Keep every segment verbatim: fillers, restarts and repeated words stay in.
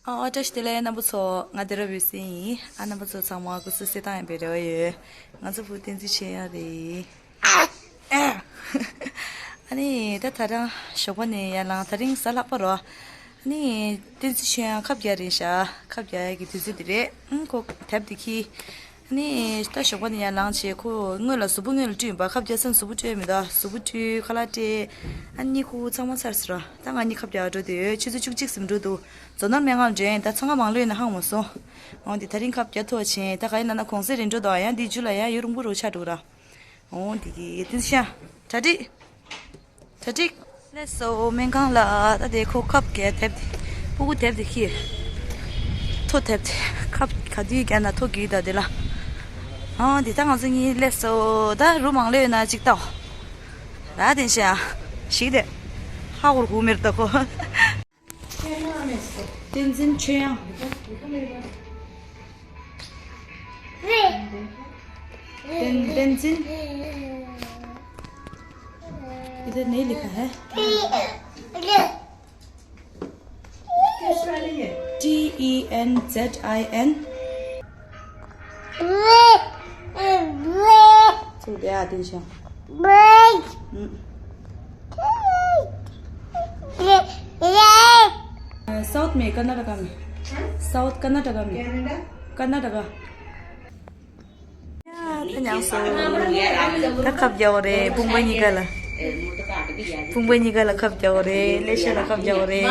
ཨ་བཀྲ་ཤིས་བདེ་ལེགས་རྣམ་པ་ཚོ། ང་སྡེ་ར་བུས་སིན་ཡིན། ཨ་རྣམ་པ་ཚོ་ཚང་མ་སྐུ་གཟུགས་གསལ་ཐང་ཡིན་པའི་རེ་བ་ཡོད། ང་ཚོ་བུ་བསྟན་འཛིན་ཆོས་དབྱངས་རེད། ཨ་ནི་ད་ད་རང་ཞོགས་པ་ནས་ཡར་ལངས། ད་རིང་གཟའ་ལྷག་པ་རོ། ཨ་ནི་བསྟན་འཛིན་ཆོས་དབྱངས་ཁབ་རྒྱག་རེད་ཤག་ཁབ་རྒྱག་ཡག་གི་དུས་ཚོད་འདི་རེད། ཨང་ཁོ་དེབ་འདི་ཁྱེར། ཨ་ནི་ད་ཞོགས་པ་ནས་ཡར་ལངས་བྱས། ཁོ་སྔོན་ལ་གཟུགས་པོ་སྔོན་ལ་བཀྲུས་ཡིན་པ། ཁབ་རྒྱག་ས་ནས་གཟུགས་པོ་བཀྲུས་ཡོད་མི་འདུག་གཟུགས་པོ་བཀྲུས། ཁ་ལག་སྤྲད། ཨ་ནི་ཁོ་ཚང་མ་ཚར་སོང་ར། ད་ང་གཉིས་ཁབ་རྒྱག་འགྲོ་འདོད་ཡོད། ཆུ་ཚོད་བཅུ་གཅིག་ཙམ་འགྲོ་འདུག་མཛོ་ནོར་སྨན་ཁང་འགྲོ་ཡིན། ད་འཚང་ཁ་མང་ལོས་ན་ཧང་མ་སོང་། འོ་འདི་ད་རིང་ཁབ་རྒྱག་ཐུབ་པ་བྱས། ད་ག་ཡིན་ན་ན་གུང་སེང་རེ་འགྲོ་འདུག་ཡང་འདི་རྒྱུ་ལ་ཡང་ཡུན་རིང་པོ་རུ་ཆགས་འགྲོ་ར། འོ་འདི་གི་ཏིན་ཤ། གྲ་སྒྲིག་གྲ་སྒྲིག་སླེབས་སོང་སྨན་ཁང་ལ། ད་དེ་ཁོ་ཁབ་རྒྱག་དེབ་དེ། སྤུ་གུ་དེབ་དེ་ཁྱེར། ཐོ་དེབ་དེ། ཁབ་ག་དུས་རྒྱག་ན་ཐོ་གི་ད་དེ་ལ། ཨང་དེ་ད་ང་ཚོ་གཉིས་སླེབས་སོང་། ད་རུ་མང་ལོས་ན་ཅིག་ལྟ། ད་དེ་ཤ་ཞིག་དེ། ཧ་གོར་གུ་མེར་ད་ཁོ། བསྟན་འཛིན་ཆོས་དབྱངས། བསྟན་བསྟན་འཛིན། इधर नहीं लिखा है। T E N Z I N। चल गया आदिल शाह। हम्म। साउथ में, कर्नाटका में। साउथ कर्नाटका में। कर्नाटका। ད་ཉམས་སོང་། ད་ཁབ་རྒྱག་པ་རེད། དཔུང་པ་གཉིས་ཀ་ལ། དཔུང་པ་གཉིས་ཀ་ལ་ཁབ་རྒྱག་པ་རེད། ཀླད་ཤ་ལ་ཁབ་རྒྱག་པ་རེད།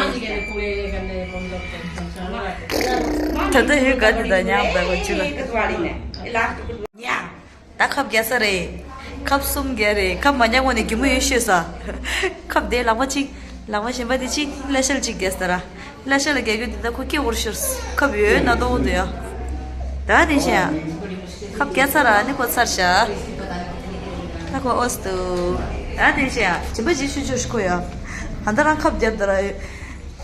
ད་ལྟ་ཡོད་ག་དེ་ད་ཉམས་ད་གོ་ཅི་ལ། ད་ཁབ་རྒྱག་ས་རེད། ཁབ་གསུམ་རྒྱག་རེད། ཁབ་མ་རྒྱག་གོང་ནས་གད་མོ་ཡོད་ཤོས་ས། ཁབ་དེ་ལག་པ་གཅིག་ལག་པ་གཞན་པ་དེ་གཅིག་ཀླད་ཤ་ལ་གཅིག་རྒྱག་ས་ར། ཀླད་ཤ་ལ་རྒྱག་རྒྱུ་དེ་ད་ཁོ་སྐྱེ་བོར་ཤོར། ཁབ་ཡོད་ན་ཏོག་འདུག་ཡ། ད་དེ་བཞིན་ཡ། ཁབ་རྒྱག་ས་ར་ནི་ཁོ་ཚར་ཤག་ད་ཁོ་ཨོ་སི་འདུག་ད་དེ་བཞིན་ཡ། སྦྱིན་པ་ཅིག་ཞུ་ཆོག་ཤི་ཁོ་ཡ། ད་ལྟ་རང་ཁབ་རྒྱབ་ད་ར།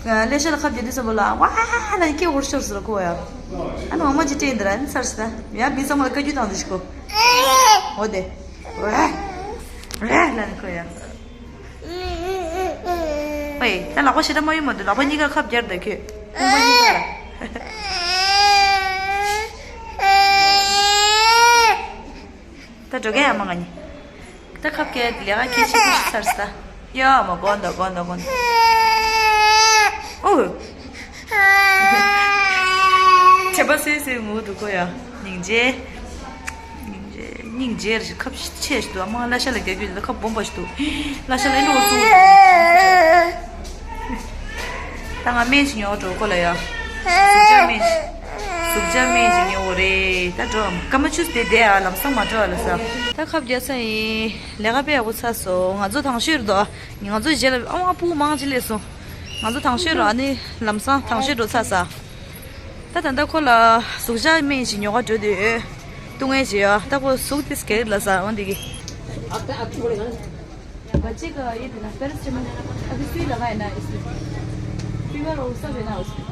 ཀླད་ཤ་ལ་ཁབ་རྒྱག་དུས་ཙམ་པ་ལ་ཝ་ལ་སྐྱེ་བོར་ཤོར་ཟེར་ཁོ་ཡ། ཨ་ནི་འོ་མ་ཅིག་སྤྲད་འདི་ར་ནི་ཚར་ཤི་ད། ཡ་མི་ཚང་མ་ལ་བཀའ་བཀྱོན་བཏང་དུ་ཤི་ཁོ། འོ་དེ། ཝ། ཝ་ལ་ནི་ཁོ་ཡ། ཝེ། ད་ལག་པ་ཞེ་དྲག་མ་ཡོད་མ་འདུག་ལག་པ་གཉིས་ཀ་ཁབ་རྒྱག་ད་ཁྱོད། ཁོང་པ་གཉིས་ཀ་ལ། ད་འགྲོ་གི་ཡ་མ་ང་གཉིས། ད་ཁབ་རྒྱག་ལས་ཀ་ཁྱད་ཆེ་པོ་ཞིག་ཚར་སོང་ད། ཡ་མ་དགོངས་དག་དགོངས་དག་དགོངས་དག་ཨོ། བྱས་པ་སོས་སོས་ངུ་འདུག་ཁོ་ཡ། སྙིང་རྗེ། སྙིང་རྗེ་སྙིང་རྗེ་རེ་ཞིག་ཁབ་ཆེ་ཞིག་འདུག་ཨ་མ་ཀླད་ཤ་ལ་རྒྱག་རྒྱུ་དེ་ཁབ་སྦོམ་པ་ཞིག་འདུག་ཀླད་ཤ་ལ་ཨེ་འགྲོ་སུ། ད་ང་སྨན་ཞིག་ཉོ་འགྲོ་ཁོ་ལ་ཡ། གཟུགས་ཅག་སྨན་ཞིག་གཟུགས་ཅག་སྨན་ཞིག་ཉོ་དགོས་རེད། ད་འགྲོ་ཨམ། སྐར་མ་བཅུ་དེ་བསྡད་ཨ། ལམ་སང་མ་འགྲོ་ཨ་ལ་ས། ད་ཁབ་རྒྱག་ས་ཡིན། ལས་ཀ་དཔེ་ཡག་པོ་ཚར་སོང་། ང་ཚོ་དང་ཤོས་རེད་དོ། ང་ཚོ་རྗེས་ལ་ཨ་མ་སྤུ་གུ་མང་ཅིག་སླེབས་སོང་། ང་ཚོ་དང་ཤོས་ར་ནི་ལམ་སང་དང་ཤོས་འགྲོ་ཚར་ས། ད་ད་ལྟ་ཁོ་ལ་གཟུགས་ཅག་སྨན་ཞིག་ཉོ་ག་འགྲོ་དུས་ཡོད། བཏུང་ངེས་བྱེད་ཡ། ད་ཁོ་གཟུགས་དེ་སྐྱེ་རིགས་ལ་ས་འོན་འདི་གི། बच्चे का ये देना, पैरासिटामोल। अभी सुई लगाए ना इसमें, फीवर और सब है ना उसमें।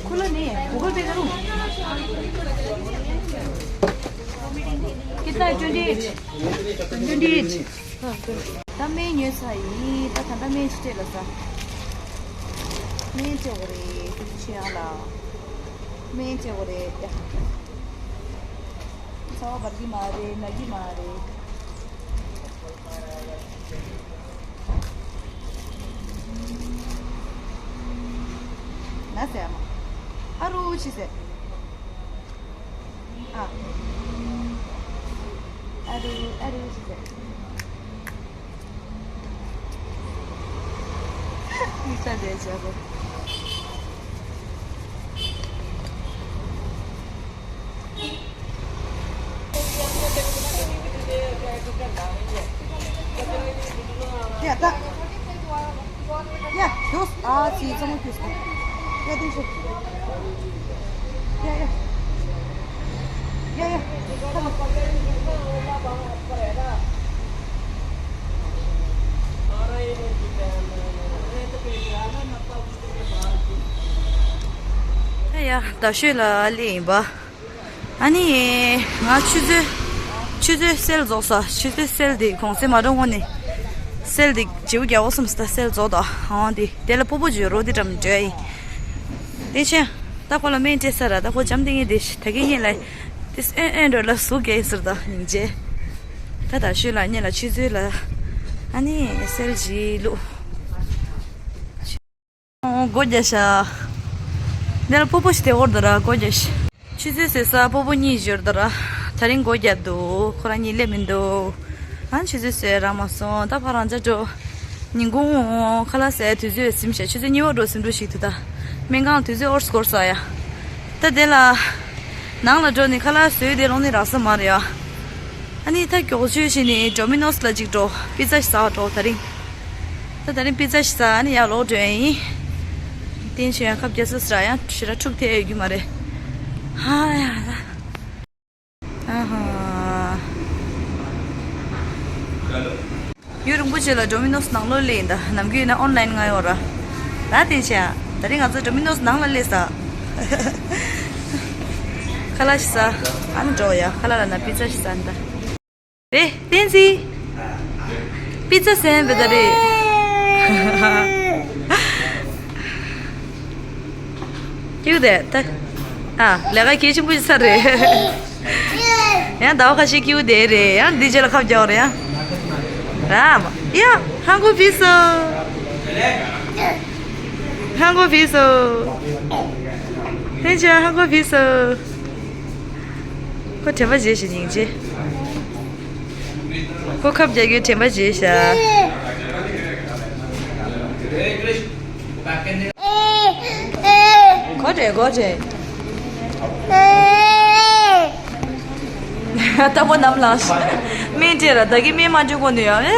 खुला नहीं है, Google Pay करूँ? कितना है? Twenty eight. Twenty eight. ད་སྨན་ཉོས་ཚར་ཡིན། ད་ད་ལྟ་སྨན་ཅིག་སྤྲད་ལ་ས། སྨན་སྤྲད་དགོས་རེད། དེ་ཆེ་ཡང་ལ། སྨན་སྤྲད་དགོས་རེད་ཡ། ཚ་བ་འབར་གི་མ་རེད། ན་གི་མ་རེད། ན་ཟེར་ཨ་མ། ཨ་རུ་ཆི་ཟེར། ཨ། ཨ་རུ་ཨ་རུ་ཆི་ཟེར། མི་ཚ་བསྡད་བྱ་གོ། ཡ་ད། ཡ་དུས་ཨ་ཙི་ཙམ་དུས། ཡ་ཡ། ད་ཤོད་ལ་སླེབས་ཡིན་པ། ཨ་ནི། ང་ཆུ་ཚོད། ཆུ་ཚོད་སེལ་རྫོགས་ས། ཆུ་ཚོད་སེལ་དེ་གོང་སེ་མ་འགྲོ་སྔོན་ནས། སེལ་དེ་བརྗེ་པོ་རྒྱག་འོ་བསམ་སྟེ་སེལ་རྫོགས་དོ། འོང་དེ་དེ་ལ་སྤོ་བོ་བརྗོད་རོགས་དེ་འགྲམ་འགྲོ་ཡ་ཡིན། དེ་ཆེ། ད་ཁོ་ལ་སྨན་སྤྲད་ས་ར། ད་ཁོ་འཇམ་ཐིང་ངེ་དེ་ད་གིན་ཉེ་ལ། དེ་ཨེ་ཨེ་འགྲོ་ལ་ཟུག་གེ་ཟེར་ད་སྙིང་རྗེ། ད་ད་ཤོད་ལ་ཉེ་ལ་ཆུ་ཚོད་ལ། ཨ་ནི་སེལ་གྱི་ལུགས། སྒོ་རྒྱག་ཤག་འདི་ལ་སྤོ་བོ་ཞིག་དེ་འོར་ད་ར་སྒོ་རྒྱག་ཤག་ཆུ་ཚོད་ཟེར་ས་སྤོ་བོ་གཉིས་འབྱོར་ད་ར། ད་རིང་སྒོ་རྒྱབ་འདུག་ཁོ་རང་གཉིས་སླེབས་མི་འདུག་ཨ་ཆུ་ཚོད་ཟེར་རག་མ་སོང་། ད་ཕ་རང་ཅག་འགྲོ། ཉིན་གུང་ཁ་ལག་ཟས་དུས་ཚོད་ཟིན་ཤག་ཆུ་ཚོད་གཉིས་པ་འགྲོ་ཟིན་འགྲོ་ཞིག་འདུག་ད་སྨན་ཁང་དུས་ཚོད་འོར་སྐོར་ས་ཡ། ད་དེ་ལ། ནང་ལ་འགྲོ་ནས་ཁ་ལག་བཟོས་དེ་ལོང་ནས་རག་ས་མ་རེད་ཡ། ཨ་ནི་ད་མགྱོགས་བྱོས་བྱས་ནས་ཌོ་མི་ནོས་ལ་ཅིག་འགྲོ། པི་ཛ་ཞིག་ཟ་བ་འགྲོ་ད་རིང་། ད་ད་རིང་པི་ཛ་ཞིག་ཟ། ཨ་ནི་ཡར་ལོག་འགྲོ་ཡ་ཡིན། བསྟན་ཆོས་ཡང་ཁབ་རྒྱག་ས་ཟ་ཡང་ཞེ་དྲག་འཁྲུག་ཐེ་ཡོད་རྒྱུ་མ་རེད། ཧ་ཡ་ད། ཨ་ཧ། ཡུན་རིང་པོ་བྱས་ལ་ཌོ་མི་ནོས་ནང་ལོགས་སླེབས་ཡིན། ད་ནམ་རྒྱུན་ཡིན་ན་ཨོན་ལན་ང་ཡོང་ར། ད་བསྟན་ཆོས་ཡང་ད་རིང་ང་ཚོ་ཌོ་མི་ནོས་ནང་ལ་སླེབས་ས། ཁ་ལག་ཞིག་ཟ། ཨ་ནི་འགྲོ་ཡ། ཁ་ལག་ལ་ན་པི་ཛ་ཞིག་ཟ་ནི་ད། རེད་བསྟན་འཛིན། པི་ཛ་ཟ་ཡིན་པ་ད་རེད། ཀྱུ་དེ་ད། ཨ་ལས་ཀ་གལ་ཆེན་པོ་ཞིག་ཚར་རེད། ཡང་ཟླ་བ་ཁ་ཤས་ཀྱུ་དེ་རེད། ཡང་འདི་རྗེས་ལ་ཁབ་རྒྱག་རེད་ཡང་། ར་མ་ཡ། ཧང་གོ་ཕི་སོ། ཧང་གོ་ཕི་སོ། བསྟན་ཆོས་ཧང་གོ་ཕི་སོ། ཁོ་དྲན་པ་བརྗེད་ཤག་སྙིང་རྗེ། ཁོ་ཁབ་རྒྱག་རྒྱུའི་དྲན་པ་བརྗེད་ཤག་གོ་དྲན་གོ་དྲན། ལྟ་བུ་ནམ་ལངས་ཤག་སྨན་སྤྲད་ར། ད་གིན་སྨན་མ་སྤྲད་གོང་ནས་ཡང་ཨེ་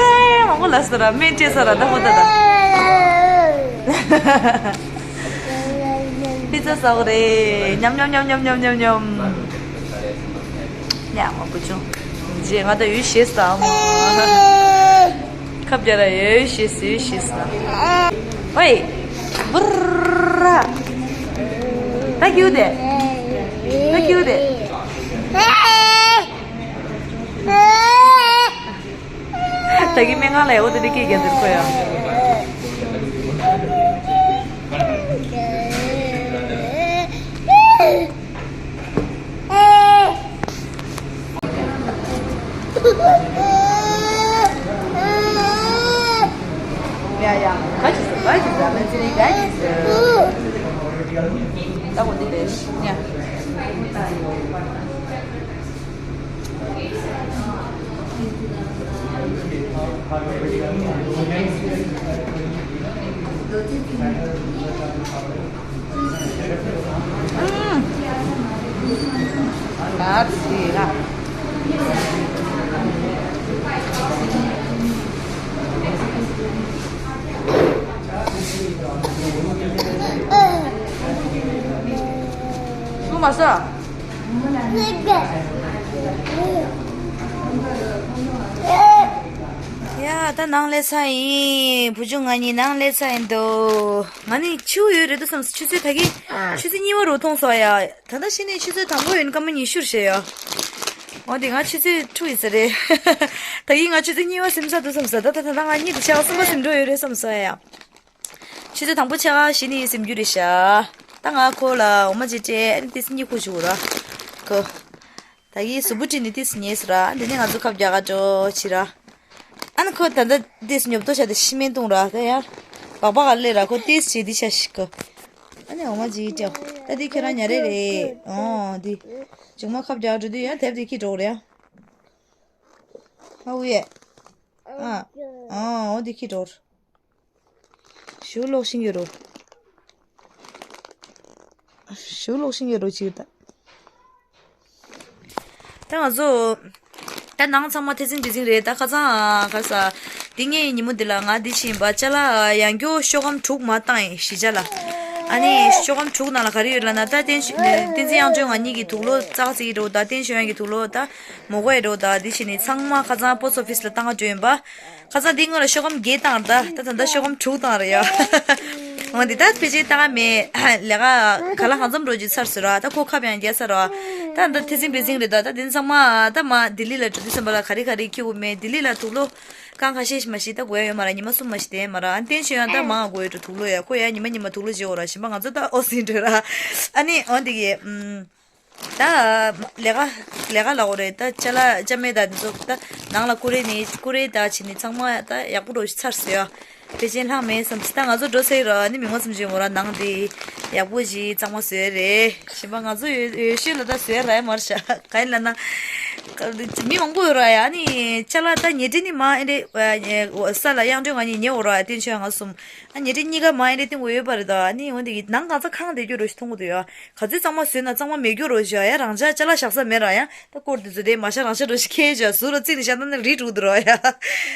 མང་པོ་ལ་ཟེར་ར། སྨན་སྤྲད་ས་ར་ལྟ་བུ་ད་ད། པི་ཛ་ཟ་བ་རེད། ཉམ་ཉམ་ཉམ་ཉམ། ཉམ་མ་བུ་ཆུང་། རྗེས་ང་ད་ཡོད་ཤེས་ས་མ། ཁབ་རྒྱག་ར་ཡོད་ཤེས་ཡོད་ཤེས་ས། ཝེ། བུར། ད་ཁྱེའུ་དེ། ད་ཁྱེའུ་དེ། ད་གིན་སྨན་ཁང་ལ་ཡག་པོ་དེ་འདྲ་སྐད་རྒྱག་འདུག་ཁོ་ཡང་། ཡ་ཡ། ག་ཅི་ཟེར་ག་ཅི་ཟེར། ཨ་མ་ཙི་རི་ག་ཅི་ཟེར། ད་འོ་དེ་རེད་ཡ། ཤུ་མ་ས། ཡ་ད་ནང་སླེབས་ཚར་ཡིན། བུ་ཆུང་ང་གཉིས་ནང་སླེབས་ཚར་ཡིན་འདུག་ང་ནི་ཆུ་ཡོད་རེད་འདུག་བསམ། ཆུ་ཚོད་ད་གིན་ཆུ་ཚོད་གཉིས་པ་རུ་མཐོང་སོང་ཡ། ད་ལྟ་ཕྱི་ནས་ཆུ་ཚོད་དང་པོ་ཡིན་སྐར་མ་ཉི་ཤུ་རེད་ཡ། འོ་དེ་ང་ཆུ་ཚོད་དྲུག་ཡིན་ས་རེད། ད་གིན་ང་ཆུ་ཚོད་གཉིས་པ་ཟིན་ཚར་འདུག་བསམ་ས། ད་ད་ད་ལྟ་ང་གཉིད་དུ་ཆགས། གསུམ་པ་ཟིན་འགྲོ་ཡོད་རེད་བསམ་སོང་ཡ། ཆུ་ཚོད་དང་པོ་ཆགས་གཞི་ནས་ཟིན་རྒྱུ་རེད་ཤག་ད་ང་ཁོ་ལ་འོ་མ་ཅིག་སྤྲད། ཨ་ནི་ཏིས་གཉིད་ཁུག་བཅུག་ར། ཁོ། ད་གིན་གཟུགས་པོ་བཀྲུས་ནས་ཏིས་ཉལ་ས་ར། འདི་ནས་ང་ཚོ་ཁབ་རྒྱག་ག་འགྲོ་བྱེད་ར། ཨ་ནི་ཁོ་ད་ལྟ་ཏིས་ཉོབ་ཏོ་བྱས་ཏེ་ཤི་སྨན་བཏུང་ར། ད་ཡར་སྦག་སྦག་ག་སླེབས་ར། ཁོ་ཏིས་བྱེད་འདི་ཤ་ཤི་ཁོ། ཨ་ནི་འོ་མ་ཅིག་སྤྲད། ད་འདི་ཁྱོད་རང་ཉལ་རེ་རེད། ཨོ་འདི། ཆུང་མ་ཁབ་རྒྱག་ག་འགྲོ་དུས་ཡར་དེབ་དེ་ཁྱེར་འགྲོ་རེད་ཡ། ཧ་ཝུ་ཡེ། ཨ། ཨ་འོ་འདི་ཁྱེར་འགྲོ། ཞུ་ལོག་ཤིང་ཡོད་རོ། ཞུ་ལོག་ཤིང་ཡོད་རོ་ཅིག་ད། ད་ང་ཚོ། ད་ནང་ཚང་མ་ཐེ་ཚིམ་ཐེ་ཚིམ་རེད། ད་ཁ་སང་ཁ་ས། འདི་ངའི་ཉིན་མོ་འདི་ལ་ང་འདི་ཕྱིན་པ་ཅ་ལག་ཡང་སྐྱོ་ཤོག་སྒམ་དྲུག་མ་བཏང་ཡིན་གཞིས་ཆགས་ལ། ཨ་ནི་ཤོག་སྒམ་དྲུག་ནང་ལ་ག་རེ་ཡོད་ལབ་ན། ད་བསྟན་བསྟན་འཛིན་དབྱངས་སྒྲོན་ང་གཉིས་ཀྱི་དུག་ལོག་ཙག་ཙིག་འགྲོ་ད། བསྟན་ཆོས་དབྱངས་ཀྱི་དུག་ལོག་ད་མོ་གོ་ཡི་འགྲོ་ད། འདི་བྱས་ནས་ཚང་མ་ཁ་སང་པོ་སི་ཊི་ཨོ་ཕི་སི་ལ་བཏང་ག་འགྲོ་ཡིན་པ། ཁ་སང་འདི་སྔོན་ལ་ཤོག་སྒམ་བརྒྱད་བཏང་ར། ད་ད་ད་ལྟ་ཤོག་སྒམ་དྲུག་བཏང་ར་ཡ། འོ་འདི་ད་ཕལ་ཆེར་ལྟ་ག་མེད། ལས་ཀ་ག་ལ་གང་འཚམ་འགྲོ་རྒྱུ་ཚར་སོང་ར། ད་ཁོ་ཁབ་ཡང་རྒྱག་ཚར་ར། ད་ད་ཐེ་ཚིམ་བེ་ཚིམ་རེད་ད། ད་དེ་ཚང་མ་ད་མ་ལྡི་ལི་ལ་འགྲོ་དུས་ཙམ་པ་ལ་ག་རེ་ག་རེ་ཁྱེར་དགོས་མེད། ལྡི་ལི་ལ་དུག་ལོག་རྐང་ཁ་ཤས་ཤིག་མ་ཤི་ད་དགོས་ཡ་ཡོད་མ་ར། ཉི་མ་གསུམ་མ་ཤི་དེ་མ་ར། ཨ་བསྟན་ཆོས་དབྱངས་ད་མང་དགོས་ཡོད་འགྲོ་དུག་ལོག་ཡ། ཁོ་ཡ་ཉི་མ་ཉི་མ་དུག་ལོག་བརྗེ་འོ་ར། གཞན་པ་ང་ཚོ་ད་ཨོ་སི་འགྲོ་ར། ཨ་ནི་འོ་འདི་གི་ཨམ། ད་ལས་ཀ་ལས་ཀ་ལ་འོ་རེད། ད་ཅ་ལག་ཅ་མེད་ད་འདི་ཚོ་ད་ནང་ལ་ཀུ་རེ་ནི་ཀུ་རེ་ད་བྱས་ནི་ཚང་མ་ད་ཡག་པོ་འགྲོ་ཞིག་ཚར་སོང་ཡ། ཕལ་ཆེར་ལྷག་མེད་བསམ་སོང་། ད་ང་ཚོ་འགྲོ་ས་ཡི་ར། ཨ་ནི་མི་མང་ཙམ་ཅིག་འོ་ར་ནང་དེ་ཡག་པོ་ཞིག་གཙང་མ་བཟོས་རེད། གཞན་པ་ང་ཚོ་ཡོད་ཡོད་ཤོས་ལ་ད་བཟོས་ར་ཡ་མར་ཤ་ག་ཡིན་ལབ་ན། མི་མང་པོ་ཡོད་ར་ཡ། ཨ་ནི་ཅ་ལག་ད་ཉལ་ཁྲི་ནི་མ་ཨེ་འདྲེ་ས་ལ་དབྱངས་སྒྲོན་ང་གཉིས་ཉལ་འོ་ར། བསྟན་ཆོས་ང་གསུམ། ཨ་ཉལ་ཁྲི་གཉིས་ཀ་མ་ཨེ་འདྲེ་སྟེང་འོ་ཡོད་པ་རེད་ད། ཨ་ནི་འོ་འདི་གི་ནང་གང་ཚ་ཁང་དེ་རྒྱུ་རོ་ཞིག་མཐོང་གི་འདུག་ཡ། ག་ཚོད་གཙང་མ་བཟོས་ན་གཙང་མ་མེད་རྒྱུ་རོ་ཞིག་ཡ། རང་ཅག་ཅ་ལག་བཞག་ས་མེད་ར་ཡ། ད་སྐོར་དེ་ཚོ་དེ་མ་ཤ་རང་ཤ་འགྲོ་ཞིག་ཁྱེར་བྱ་ཟུར་ར་བརྩིགས་ནས་བཞག་ན་ནི་རི་དྲུག་འདུག་ར་ཡ།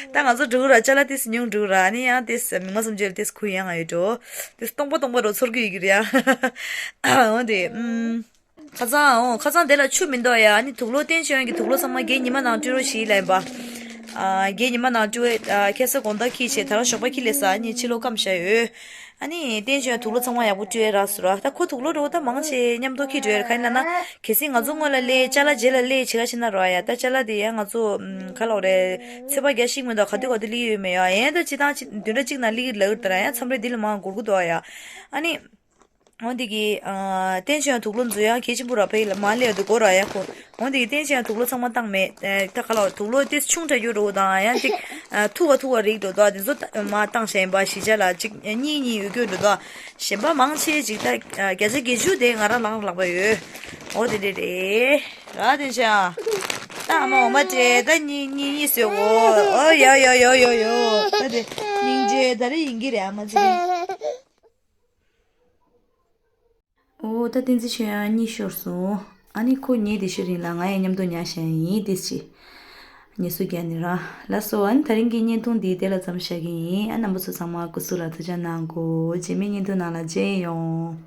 ད་ང་ཚོ་འགྲོ་གི་ར། ཅ་ལག་ཏིས་ཉུང་འགྲོ་གི་ར། ཨ་ནི་ཡང་ཏིས་མི་མང་སུམ་ཅུ་ལ་ཏིས་ཁུ་ཡང་ང་ཡོད་འགྲོ། ཏིས་སྟོང་པ་སྟོང་པ་རོ་ཚོར་གི་ཡོད་གི་ར་ཡ། འོ་དེ་ཨུམ། ཁ་སང་འོ་ཁ་སང་དེ་ལ་ཆུ་མི་འདུག་ཡ། ཨ་ནི་དུག་ལོག་བསྟན་ཆོས་དབྱངས་ཀྱི་དུག་ལོག་ཚང་མ་རྒན་ཉི་མ་ནང་སྤྲོད་རོགས་ཞེས་ལབ་ཡིན་པ། ཨ་རྒན་ཉི་མ་ནང་སྤྲོད། ཨ་ཁ་སང་དགོང་དག་འཁྱེར་བྱས་ད་རང་ཞོགས་པ་འཁྱེར་སླེབས་ས། ཨ་ནི་ཕྱི་ལོགས་སྐམ་བཞག་ཡོད། ཨ་ནི་བསྟན་ཆོས་དུག་ལོག་ཚང་མ་ཡག་པོ་སྤྲོད་རག་སོང་ར། ད་ཁོ་དུག་ལོག་འགྲོ་ད་མང་ཆེ་མཉམ་དུ་འཁྱེར་འགྲོ་ཡ། ག་ཡིན་ལབ་ན་གལ་སྲིད་ང་ཚོ་སྔོན་ལ་སླེབས་ཅ་ལག་རྗེས་ལ་སླེབས་བྱེད་ག་ཕྱིན་ན་ར་ཡ། ད་ཅ་ལག་དེ་ཡ་ང་ཚོ་ཨམ་ག་ལབ་རེད། ཚོད་དཔག་རྒྱག་ཤེས་མི་འདུག་ག་དུས་ག་དུས་སླེབས་ཡོད་མེད་ཡ། ཡན་ད་སྤྱིར་བཏང་ཅི་བདུན་ཕྲག་གཅིག་ནང་སླེབས་ཀྱི་ལབ་ཀྱི་འདུག་ར་ཡ། མཚམས་རེ་འདི་ལ་མང་འགོར་གི་འདུག་ཡ། ཨ་ནི་འོ་འདི་གི་ཨ་བསྟན་ཆོས་དུག་ལོག་འཛུལ་ཡང་གལ་ཆེན་པོ་ར། ཕ་གི་ལ་མ་སླེབས་འདུག་གོ་ར་ཡ། ཁོ་འོ་འདི་གི་བསྟན་ཆོས་དུག་ལོག་ཚང་མ་བཏང་མེད། ཨ་ད་ག་ལ་དུག་ལོག་དེ་ཆུང་དྲགས་ཡོད་རོ་དང་ཡང་ཅིག་ཨ་ཐུག་ག་ཐུག་ག་རིགས་འགྲོ་དོ། དེ་ཚོ་མ་བཏང་བྱས་ཡིན་པ། བཞི་ཆ་ལ་ཅིག་གཉིས་གཉིས་ཡོད་རྒྱུ་འགྲོ་དོ། གཞན་པ་མང་ཆེ་ཅིག་ད་ཨ་བརྒྱ་ཆ་བརྒྱད་ཅུ་དེ་ང་རང་ལག་ལག་པ་ཡོད། འོ་དེ་འདྲས་རེད་ར། བསྟན་ཆོས་ད་ཨ་མ་འོ་མ་སྤྲད་ད་གཉིས་གཉིས་གཉིས་བཟོས་གོ། ཨོ་ཡ་ཡ་ཡ་ཡ་ཡ། ད་དེ་སྙིང་རྗེ་ད་རེ་ཡིན་གྱི་རེད། ཨ་མ་ཚེ་རིང་། ཨོ་ད་བསྟན་འཛིན་ཆོས་དབྱངས་གཉིད་ཤོར་སོང་། ཨ་ནི་ཁོ་ཉལ་དེ་ཤི་རིང་ལ་ང་ཡང་མཉམ་དུ་ཉལ་བཞག་ཡིན་ཏིས་ཅི། ཉལ་སུ་རྒྱག་ནི་ར། ལགས་སོ། ཨ་ནི་ད་རིང་གི་བརྙན་ཐུང་འདི་དེ་ལ་མཚམས་བཞག་གི་ཡིན། ཨ་རྣམ་པ་ཚོ་ཚང་མ་སྐུ་གཟུགས་ལ་ཐུགས་ཅག་གནང་གོ། རྗེས་མའི་བརྙན་ཐུང་ནང་ལ་མཇལ་ཡོང་།